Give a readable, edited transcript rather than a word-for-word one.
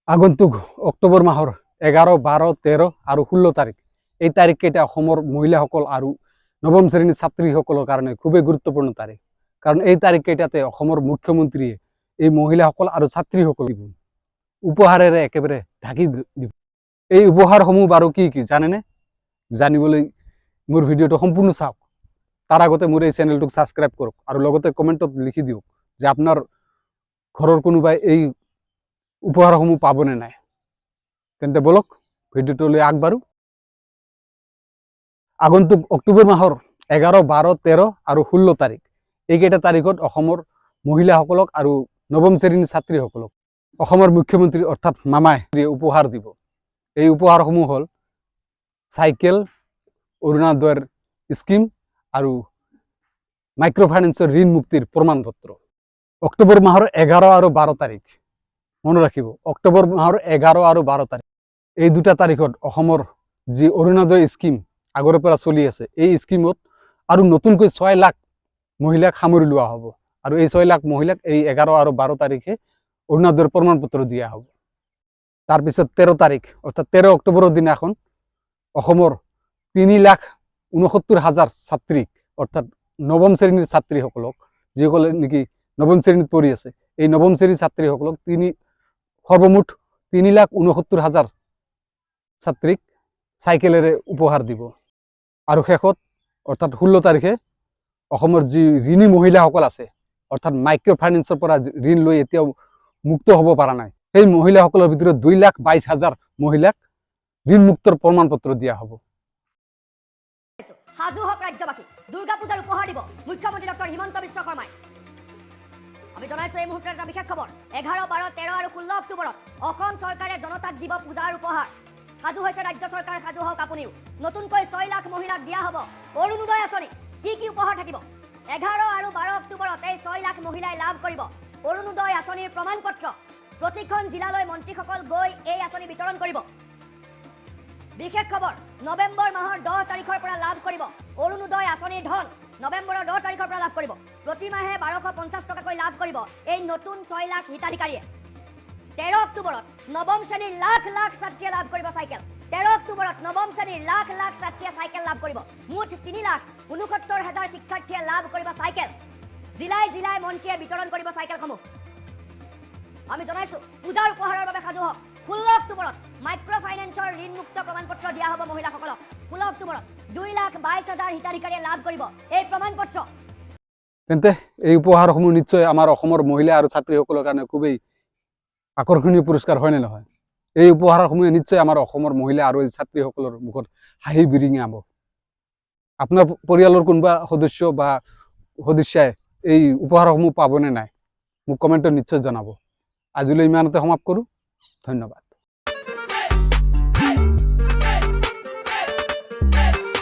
আগন্তুক অক্টোবৰ মাহৰ 11, 12, 13 আৰু 16 তাৰিখ, এই তাৰিখকেইটা অসমৰ মহিলাসকল আৰু নৱম শ্ৰেণীৰ ছাত্ৰীসকলৰ কাৰণে খুবেই গুৰুত্বপূৰ্ণ তাৰিখ। কাৰণ এই তাৰিখকেইটাতে অসমৰ মুখ্যমন্ত্ৰীয়ে এই মহিলাসকল আৰু ছাত্ৰীসকল উপহাৰেৰে একেবাৰে ঢাকি দিব। এই উপহাৰসমূহ বাৰু কি কি জানেনে? জানিবলৈ মোৰ ভিডিঅ'টো সম্পূৰ্ণ চাওক। তাৰ আগতে মোৰ এই চেনেলটোক ছাবস্ক্ৰাইব কৰক আৰু লগতে কমেণ্টত লিখি দিয়ক যে আপোনাৰ ঘৰৰ কোনোবাই এই উপহাৰসমূহ পাবনে নাই। তেন্তে বলক, ভিডিঅ'টোলৈ আগবাঢ়ো। আগন্তুক অক্টোবৰ মাহৰ 11, 12, 13 আৰু 16 তাৰিখ, এইকেইটা তাৰিখত অসমৰ মহিলাসকলক আৰু নৱম শ্ৰেণীৰ ছাত্ৰীসকলক অসমৰ মুখ্যমন্ত্ৰী অৰ্থাৎ মামাই উপহাৰ দিব। এই উপহাৰসমূহ হ'ল চাইকেল, অৰুণোদয়ৰ স্কিম আৰু মাইক্ৰ' ফাইনেন্সৰ ঋণ মুক্তিৰ প্ৰমাণপত্ৰ। অক্টোবৰ মাহৰ 11 আৰু 12 তাৰিখ মনত ৰাখিব। অক্টোবৰ মাহৰ 11 আৰু 12 তাৰিখ, এই দুটা তাৰিখত অসমৰ যি অৰুণোদয় স্কিম আগৰে পৰা চলি আছে, এই স্কিমত আৰু নতুনকৈ 6 লাখ মহিলাক সামৰি লোৱা হ'ব আৰু এই 6 লাখ মহিলাক এই 11 আৰু 12 তাৰিখে অৰুণোদয়ৰ প্ৰমাণপত্ৰ দিয়া হ'ব। তাৰপিছত 13 তাৰিখ, অৰ্থাৎ 13 অক্টোবৰৰ দিনাখন অসমৰ 3,69,000 ছাত্ৰীক, অৰ্থাৎ নৱম শ্ৰেণীৰ ছাত্ৰীসকলক, যিসকলে নেকি নৱম শ্ৰেণীত পঢ়ি আছে, এই নৱম শ্ৰেণীৰ ছাত্ৰীসকলক সৰ্বমুঠ 3,69,000 ছাত্ৰীক চাইকেলেৰে উপহাৰ দিব। আৰু শেষত, অৰ্থাৎ 16 তাৰিখে অসমৰ যি ঋণী মহিলাসকল আছে, অৰ্থাৎ মাইক্ৰ' ফাইনেন্সৰ পৰা ঋণ লৈ এতিয়াও মুক্ত হ'ব পৰা নাই, সেই মহিলাসকলৰ ভিতৰত 2,22,000 মহিলাক ঋণমুক্তৰ প্ৰমাণপত্ৰ দিয়া হ'ব। সাজু হওক ৰাজ্যবাসী, দুৰ্গা পূজাৰ উপহাৰ দিব মুখ্যমন্ত্ৰী ডক্টৰ হিমন্ত বিশ্ব শৰ্মাই। আমি জনাইছো এই মুহূৰ্তত এটা বিশেষ খবৰ। 11, 12, 13 আৰু 16 অক্টোবৰত অসম চৰকাৰে জনতাক দিব পূজাৰ উপহাৰ। সাজু হৈছে ৰাজ্য চৰকাৰ, সাজু হওক আপুনিও। নতুনকৈ 6 লাখ মহিলাক দিয়া হ'ব অৰুণোদয় আঁচনি। কি কি উপহাৰ থাকিব? 11 আৰু 12 অক্টোবৰত এই 6 লাখ মহিলাই লাভ কৰিব অৰুণোদয় আঁচনিৰ প্ৰমাণ পত্ৰ। প্ৰতিখন জিলালৈ মন্ত্ৰীসকল গৈ এই আঁচনি বিতৰণ কৰিব। বিশেষ খবৰ, নৱেম্বৰ মাহৰ 10 তাৰিখৰ পৰা লাভ কৰিব অৰুণোদয় আঁচনিৰ ধন। নৱেম্বৰৰ 10 তাৰিখৰ পৰা লাভ কৰিব। প্ৰতিমাহে 1250 টকাকৈ লাভ কৰিব এই নতুন 6 লাখ হিতাধিকাৰীয়ে। 13 অক্টোবৰত নৱম শ্ৰেণীৰ লাখ লাখ ছাত্ৰীয়ে লাভ কৰিব চাইকেল। 13 অক্টোবৰত নৱম শ্ৰেণীৰ লাখ লাখ ছাত্ৰীয়ে চাইকেল লাভ কৰিব। মুঠ 3,69,000 শিক্ষাৰ্থীয়ে লাভ কৰিব চাইকেল। জিলাই জিলাই মন্ত্ৰীয়ে বিতৰণ কৰিব চাইকেলসমূহ। আমি জনাইছো, পূজাৰ উপহাৰৰ বাবে সাজু হওক। 16 অক্টোবৰত মাইক্ৰ' ফাইনেন্সৰ ঋণমুক্ত প্ৰমাণপত্ৰ দিয়া হ'ব মহিলাসকলক। 16 অক্টোবৰত 2,22,000 হিতাধিকাৰীয়ে লাভ কৰিব এই প্ৰমাণপত্ৰ। তেন্তে এই উপহাৰসমূহ নিশ্চয় আমাৰ অসমৰ মহিলা আৰু ছাত্ৰীসকলৰ কাৰণে খুবেই আকৰ্ষণীয় পুৰস্কাৰ, হয়নে নহয়? এই উপহাৰসমূহে নিশ্চয় আমাৰ অসমৰ মহিলা আৰু এই ছাত্ৰীসকলৰ মুখত হাঁহি বিৰিঙাব। আপোনাৰ পৰিয়ালৰ কোনোবা সদস্য বা সদস্যাই এই উপহাৰসমূহ পাবনে নাই, মোক কমেণ্টত নিশ্চয় জনাব। আজিলৈ ইমানতে সমাপ্ত কৰোঁ। ধন্যবাদ।